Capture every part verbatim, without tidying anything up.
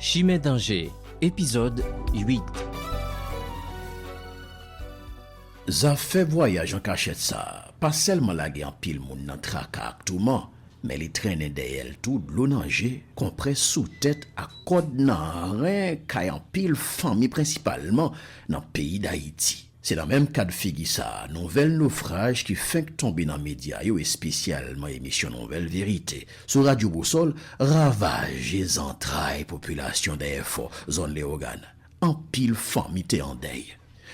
Chimen danje, epizòd uit. Zafè vwayaj an kachèt sa a pa sèlman lage anpil moun nan traka ak touman, men li trennen dèyè l tou dlo nan je, konprès sou tèt ak kòd nan ren kay anpil fanmi, prensipalman nan peyi Dayiti. Se nan menm kad figi sa a, nouvèl nofraj ki fenk tonbe nan medya yo, espesyalman emisyon Nouvèl Verite sou Radyo Bousòl, ravaje zantray popilasyon Dèyèfò, zòn Leyogàn. Anpil fanmi te an dèy.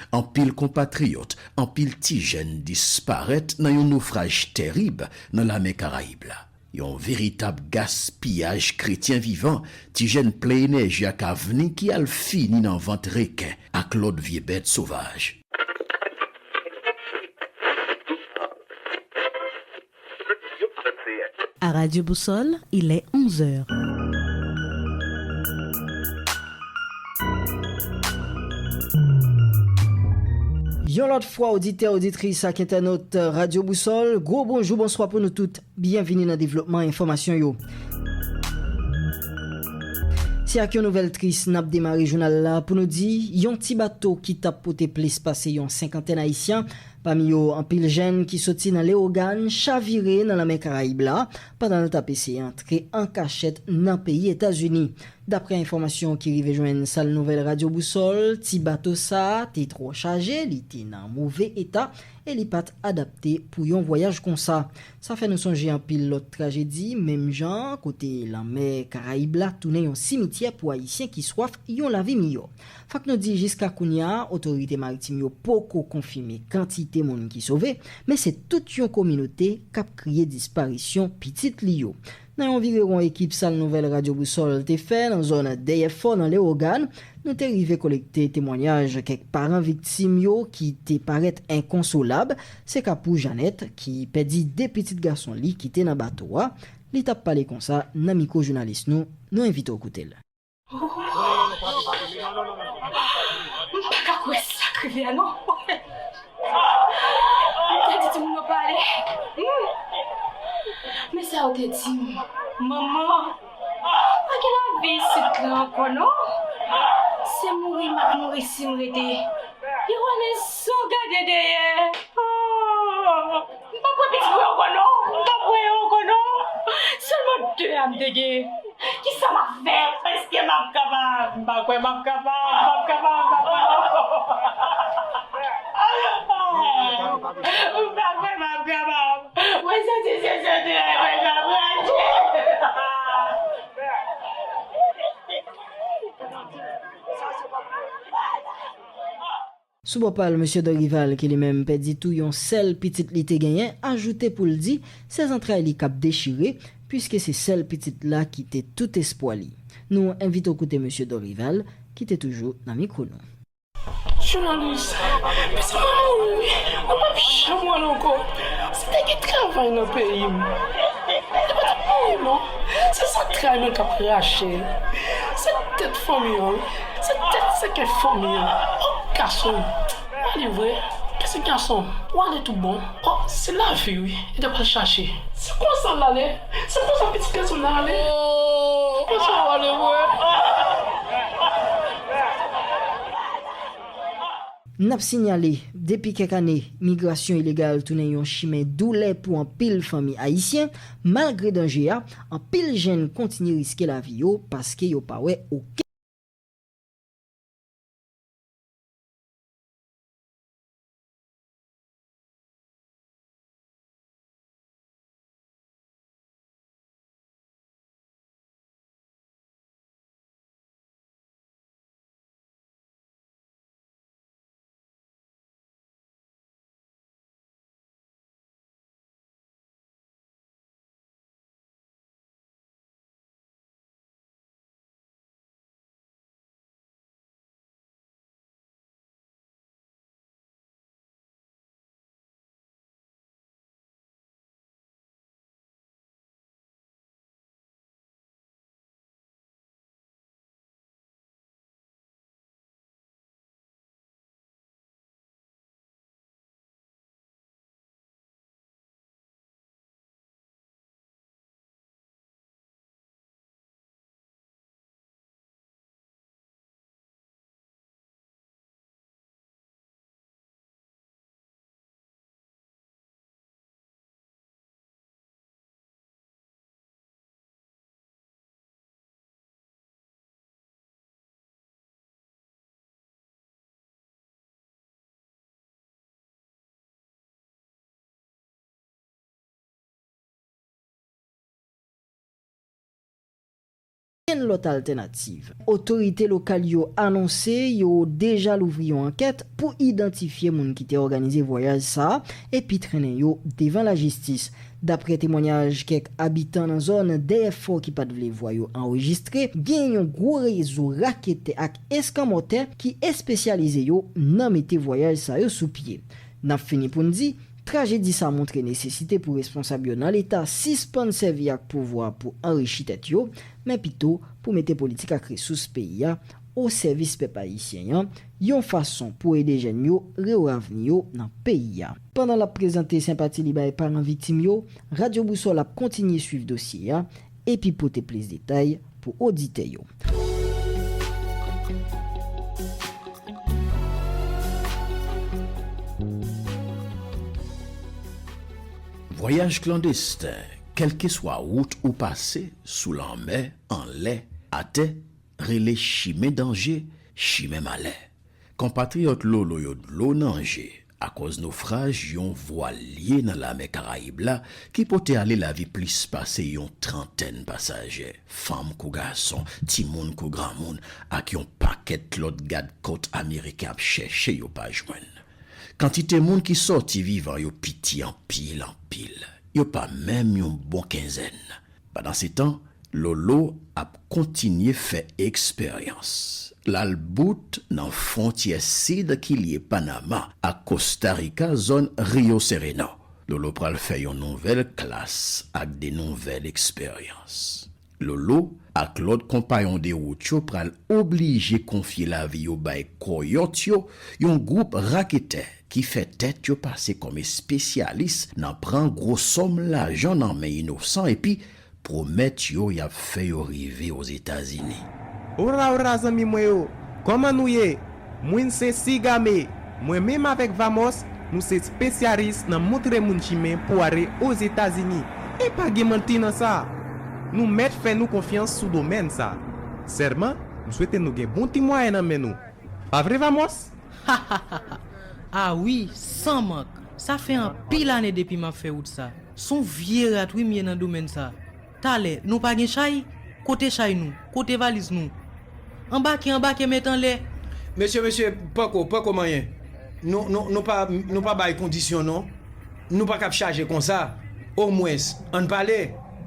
Anpil konpatriyòt, anpil ti jèn disparèt nan yon nofraj tèrib nan lamè Karayib la. Yon veritab gaspiyaj kretyen vivan, ti jèn plen enèji ak avni ki al fini nan vant reken ak lòt vye bèt sovaj. À Radio Boussole, il est onze heures. Yon lòt fwa, oditè, oditris ak entènot Radyo Bousòl, gwo bonjou, bonswa pou nou tout. Byenvini nan devlopman enfòmasyon yo. Se ak yon nouvèl tris n ap demare jounal la pou nou di yon ti bato ki t ap pote plis pase yon senkantèn Ayisyen, pami yo anpil jèn ki soti nan Leyogàn, chavire nan lanmè Karayib la pandan l t ap eseye antre an kachèt nan peyi Etazini. Daprè enfòmasyon ki rive jwenn sal nouvèl Radyo Bousòl, ti bato sa a te twò chaje, li te nan move eta e li pa t adapte pou yon vwayaj konsa. Sa fè nou sonje anpil lòt trajedi, menm jan, kote lanmè Karayib la tounen yon simityè pou Ayisyen ki swaf yon lavi miyò. Fòk nou di, jiska kounye a, otorite maritim yo poko konfime kantite moun ki sove, men se tout yon kominote k ap kriye disparisyon pitit li yo. Nan yon virewon ekip sal nouvèl Radyo Bousòl te fè nan zòn Dèyèfò nan Lewogàn, nou te rive kolekte temwanyaj kèk paran viktim yo ki te parèt enkonsolab. Se ka pou Janèt, ki pèdi de pitit gason li ki te nan bato a. Li t ap pale konsa nan mikwo jounalis nou. Nou envite w koute l. M pa ka kwè sa k rive a non. M te di timoun yo pa ale. Hmm. Men sa yo te di m. Manman, pa gen lavi isit la ankò non. Se mouri m ap mouri si m rete. Yo ale san gade dèyè. Oh. M p ap wè pitit mwen ankò non. M p ap wè yo ankò non. Sèlman de a m te gen. Kisa m ap fè? Èske m ap kapab? M pa kwè m ap kapab. M p ap kapab. M p ap kapab. M pa kwè m ap kapab. Mwen santi se sante a mwen k ap rache. Sou bò pa l, mesye Dorival, ki li menm pèdi tou yon sèl pitit li te genyen, ajoute pou l di se zantray li k ap dechire, piske se sèl pitit la ki te tout espwa li. Nou envite w koute mesye Dorival, ki te toujou nan mikwo nou. Jounalis, pitit mwen mouri wi, mwen p ap janm wè l ankò. Si te gen travay nan peyi m, li pa t ap mouri non. Se zantray mwen k ap rache. Se tèt fanmi an wi. Se tèt sèkèy fanmi an. O gason m. W ale vre. Kèske gason m? W ale tout bon. O, se lavi wi. Li t ap al chache. Se konsa l ale. Se konsa pitit gason m nan ale. Se konsa w ale vre. N ap sinyale, depi kèk ane, migrasyon ilegal tounen yon chimen doulè pou anpil fanmi ayisyen. Malgre danje a, anpil jèn kontinye riske lavi yo paske yo pa wè okenn okenn lòt altènativ. Otorite lokal yo anonse yo deja louvri yon ankèt pou idantifye moun ki te òganize vwayaj sa a epi trennen yo devan lajistis. Daprè temwanyaj kèk abitan nan zòn dèyè fò ki pa t vle vwa yo anrejistre, gen yon gwo rezo raketè ak eskanmòtè ki espesyalize yo nan mete vwayaj sa yo sou pye. N ap fini pou n di, trajedi sa montre nesesite pou responsab yo nan Leta sispann sèvi ak pouvwa pou anrichi tèt yo, men pito pou mete politik ak resous peyi a o sèvis pèp ayisyen an, yon fason pou ede jèn yo rewè avni yo nan peyi a. Pandan l ap prezante senpati li bay paran viktim yo, Radyo Bousòl ap kontinye swiv dosye a epi pote plis detay pou oditè yo. Vwayaj klandesten, kèlkeswa wout ou pase, sou lanmè, anlè, atè, rele chimen danje, chimen malè. Konpatriyòt Lolo yo dlo nan je akòz nofraj yon vwalye nan lamè Karayib la ki pote ale lavi plis pase yon trantèn pasaje, fanm kou gason, timoun kou granmoun, ak yon pakèt lòt gad kòt ameriken ap chèche yo pa jwenn. Kantite moun ki sòti vivan yo piti anpil, anpil. Yo pa menm yon bon kenzèn. Pandansetan, Lolo ap kontinye fè eksperyans. L al bout nan fwontyè sid ki lye Panama ak Kosta Rika, zòn Rio Sereno. Lolo pral fè yon nouvèl klas ak de nouvèl eksperyans. Lolo ak lòt konpayon de wout yo pral oblije konfye lavi yo bay kòyòt yo, yon gwoup raketè ki fè tèt yo pase kòm espesyalis nan pran gwo sòm lajan nan men inosan epi pwomèt yo y ap fè yo rive Ozetazini. Ora, ora, zanmi mwen yo! Kòman nou ye? Mwen se Sigame. Mwen menm avèk Vamos, nou se espesyalis nan montre moun chimen pou ale Ozetazini. E pa gen manti nan sa! Nou mèt fè nou konfyans sou domèn sa. Sèlman, m swete nou gen bon ti mwayen nan men nou. Pa vre, Vamos? Ah wi, san mank. Sa fè anpil ane depi m ap fè wout sa. S on vye rat wi m ye nan domèn sa. Talè, nou pa gen chay? Kote chay nou? Kote valiz nou? Anbake, anbake, met anlè! Mesye, mesye, poko, poko manyen. Nou, nou, nou pa, nou pa bay kondisyon non. Nou pa kab chaje konsa. Omwens, ann pale.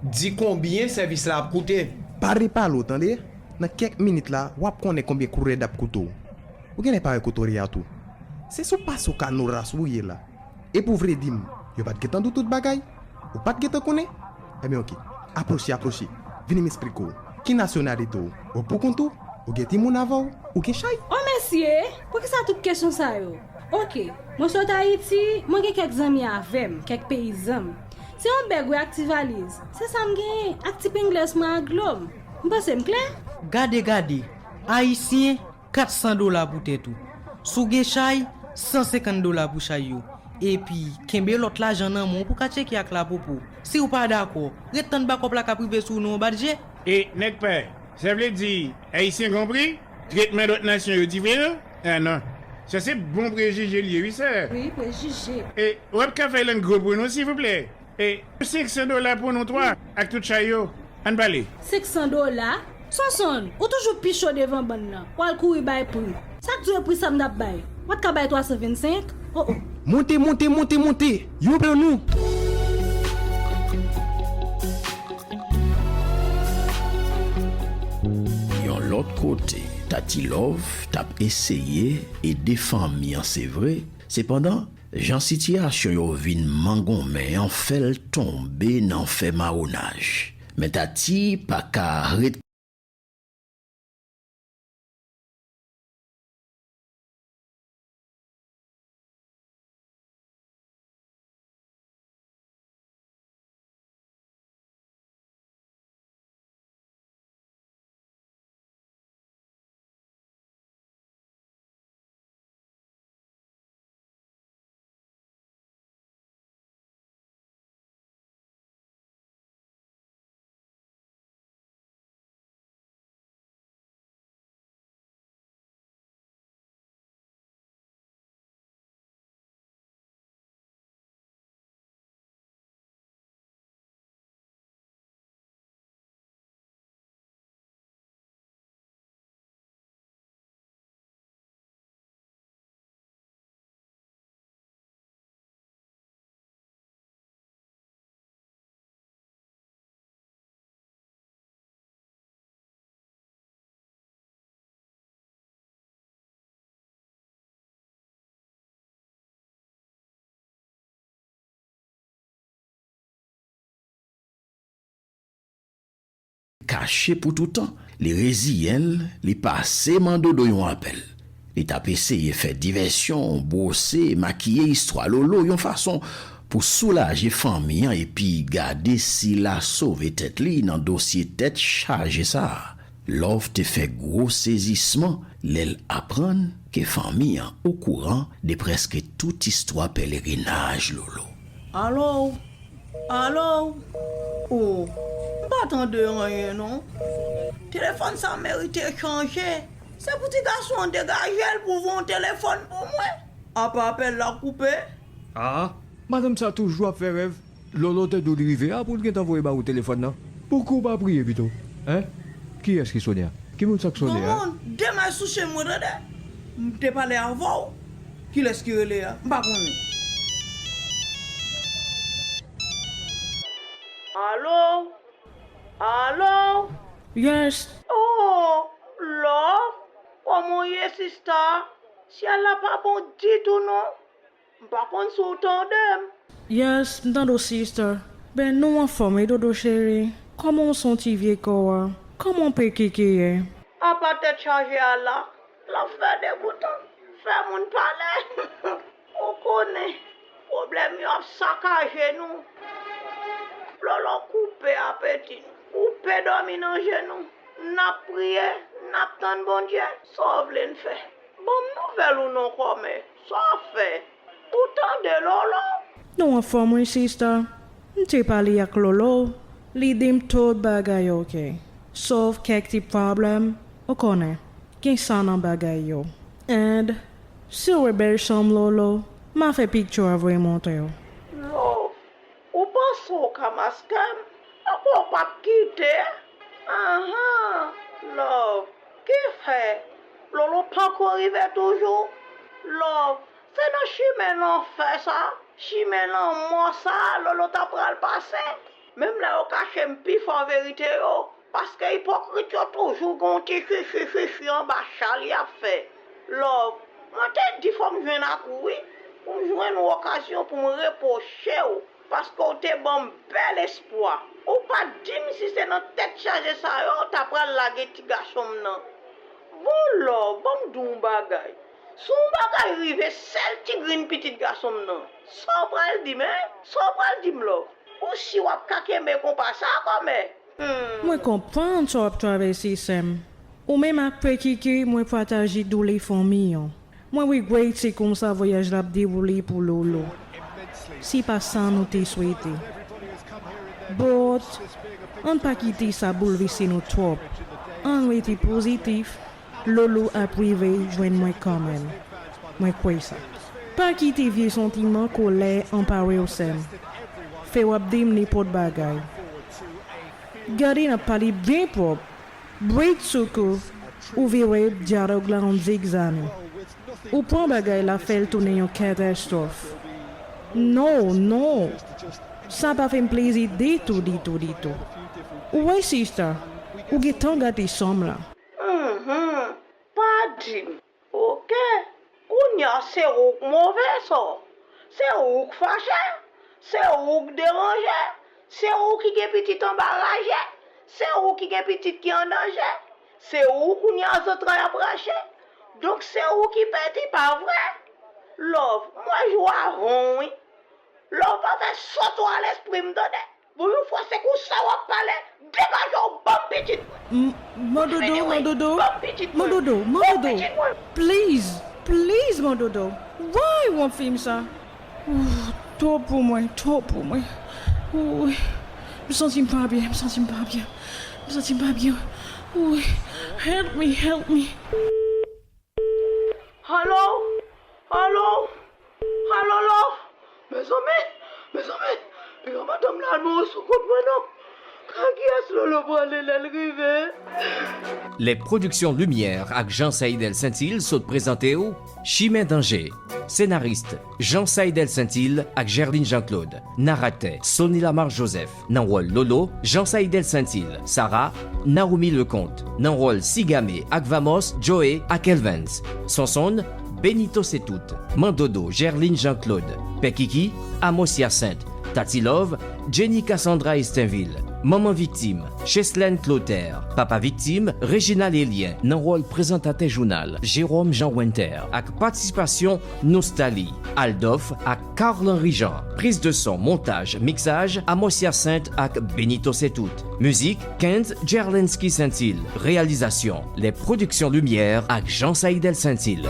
Di konbyen sèvis la ap koute. Pa repale w, tande? Nan kèk minit la, w ap konnen konbyen kourèd ap koute w. Ou genlè pa wè kote w ye a tou. Se sou paso kanoras ou ye la. Epi w vle di m, yo pa t gentan di w tout bagay? Ou pa t gentan konnen? Ebyen oke. Apwoche, apwoche. Vini m esplike w. Ki nasyonalite w? Ou poukont ou? Ou gen timoun avè w? Ou gen chay? O mesye, poukisa tout kesyon sa yo? Oke, mwen sot Ayiti, mwen gen kèk zanmi avè m, kèk peyizan m. Se yon bèg wi ak ti valiz. Se sa m genyen, ak ti penglès mwen ak dlo m. M panse m klè? Gade, gade. Ayisyen, kat san dola pou tèt ou. Si w gen chay, san senkant dola pou chay yo. Epi, kenbe lòt lajan nan men w pou w ka tcheke ak lapopo. Si w pa dakò, ret tann bakòp la k ap rive sou w nan yon bat je. E, nèg pa, sa vle di, Ayisyen konpri? Tretman dòt nasyon yo diferan? A non. Sa se bon prejije l ye, wi, sè. Wi, prejije. E, w ap ka fè lang gwo pou nou, silvouplè? E, senk san dola pou nou twa, ak tout chay yo. Ann pale. Senk san dola? Sonsonn, ou toujou pi cho devan bann nan. W al kouri bay pri. Sa k di w e pri sa m t ap bay? W ap ka bay twa san vennsenk? O, o. Monte, monte, monte, monte! Yo pran nou! Yon lòt kote, Tati Love t ap eseye ede fanmi an, se vre. Sepandan, jan sitiyasyon yo vin mangonmen an fè l tonbe nan fè mawonaj. Men Tati pa ka ret kache pou toutan. Li reziyen l, li pase Mandodo yon apèl. Li t ap eseye fè divèsyon, bwose, makiye istwa Lolo yon fason pou soulaje fanmi an epi gade si l a sove tèt li nan dosye tèt chaje sa a. Love te fè gwo sezisman lè l aprann ke fanmi an okouran de prèske tout istwa pelerinaj Lolo. Alo? Alo? O, m pa tande anyen non. Telefòn sa merite chanje. Se pou ti gason an degaje l pou voye yon telefòn pou mwen. Apa apèl la koupe? A, madanm sa toujou ap fè rèv. Lolo te di w li rive a pou l gentan voye ba ou telefòn nan. Pouki w pa priye pito? Hein? Kiyès ki sone a? Ki moun sa k sone a? Granmoun, demach sou chen mwen tande. M te pale avè w. Kilès ki rele a? M pa konnen. Alo? Alo? Yes. Oh, love, kòman w ye sista? Syèl la pa bon ditou non. M pa konn si w tande m. Yes, m tande w sister. Ben nou anfòm wi dodo cheri. Kòman w santi vye kò a? Kòman pekiki ye? Apa tèt chaje a la? L ap fè degoutan, fè moun pale. Ou konnen, pwoblèm yo ap sakaje nou. Lolo koupe apeti n, koupe dòmi nan je nou. N ap priye, n ap tann Bondye. Sa w vle n fè? Ban m nouvèl ou non kòmè. Sa w ap fè? Ou tande Lolo? Nou anfòm wi sista. M te pale ak Lolo, li di m tout bagay oke. Sof kèk ti pwoblèm, ou konnen, gen sa nan bagay yo. And si w wè bèl chanm Lolo, m a fè picture a voye montre w. Love, ou panse w ka maske m? Apa w p ap kite? Anhan, love, ki fè? Lolo poko rive toujou? Love, se nan chimen lanfè sa, chimen lanmò sa Lolo ta pral pase. Menm lè yo kache m pi fò verite yo, paske ipokrit yo toujou gen yon ti chichi chichi anba chal y ap fè. Love, mwen te di fò m jwenn ak ou wi, pou m jwenn yon okazyon pou m repwoche w, paske w te ban m bèl espwa. Ou pa t di m si se nan tèt chaje sa yo w ta pral lage ti gason m nan. Bon love, ban m di w yon bagay. Si yon bagay rive sèl ti grenn pitit gason m nan, sa w pral di m, en? Sa w pral di m love? Ou si w ap ka kenbe konpa sa kòmè? Hmm. Mwen konprann sa w ap travèse sè m. Ou menm ak pekiki mwen pataje doulè fanmi an. Mwen regrèt se konsa vwayaj la ap dewoule pou Lolo. Se pa sa nou te swete. But, ann pa kite sa boulvese nou twòp. Ann rete pozitif. Lolo ap rive jwenn mwen kanmenm. Mwen kwè sa. Pa kite vye santiman kolè anpare w sè m. Fè w ap di m nenpòt bagay. Gade n ap pale byen pwòp. Brèt sou kou, ou vire dyalòg la an zigzane. Ou pran bagay la fè l tounen yon katastwòf. Non, non. Sa pa fè m plezi ditou, ditou, ditou. Ou wè sista, ou gentan gate san m la. Mhm. Pa di m. Oke. Kounye a se ou k move, so. Se ou k fache. Se ou k deranje. Se ou ki gen pitit anba raje. Se ou ki gen pitit ki an danje. Se ou kounye a zantray ap rache. Donk se ou ki pèdi, pa vre? Love, m wè jou avan w, wi. Love pa fè sòt ou a lespri m, tande. Bon, yon fwa se konsa w ap pale, degaje w, ban m pitit mwen. M-, Mandodo, Mandodo, Mandodo, Mandodo, please, please, Mandodo. Why w ap fè m sa? Ooh, twòp pou mwen, twòp pou mwen. Ooh, m santi m pa byen, m santi m pa byen. M santi m pa byen. Ooh, help me, help me. Alo? Alo? Alo, love? Mezanmi, mezanmi, yon madanm la nou sou kont mwen non. Ka kiyès Lolo prale lè l rive? Les Productions Lumière ak Jean Saïdel Saintil sot prezante w Chimen Danje. Senaris, Jean Saïdel Saintil ak Gerline Jean-Claude. Naratè, Sony Lamar Joseph. Nan wòl Lolo, Jean Saïdel Saintil, Sarah, Naomi Leconte. Nan wòl Sigame ak Vamos, Joe ak Elvens. Sonsonn, Benito Setout. Mandodo, Gerline Jean-Claude. Pè Kiki, Amos Hyacinthe. Tati Love, Jenny Cassandra Estenville. Manman viktim, Cheslène Clotaire. Papa viktim, Reginald Elien, nan wòl prezantatè jounal, Jérôme Jean Winter, ak patisipasyon Nostali, Aldov ak Carl Henry Jean. Priz de son, montaj, miksaj, Amos Hyacinthe ak Benito Setout. Mizik, Kenz Gerlensky Saintil. Reyalizasyon, Les Productions Lumière ak Jean Saïdel Saintil.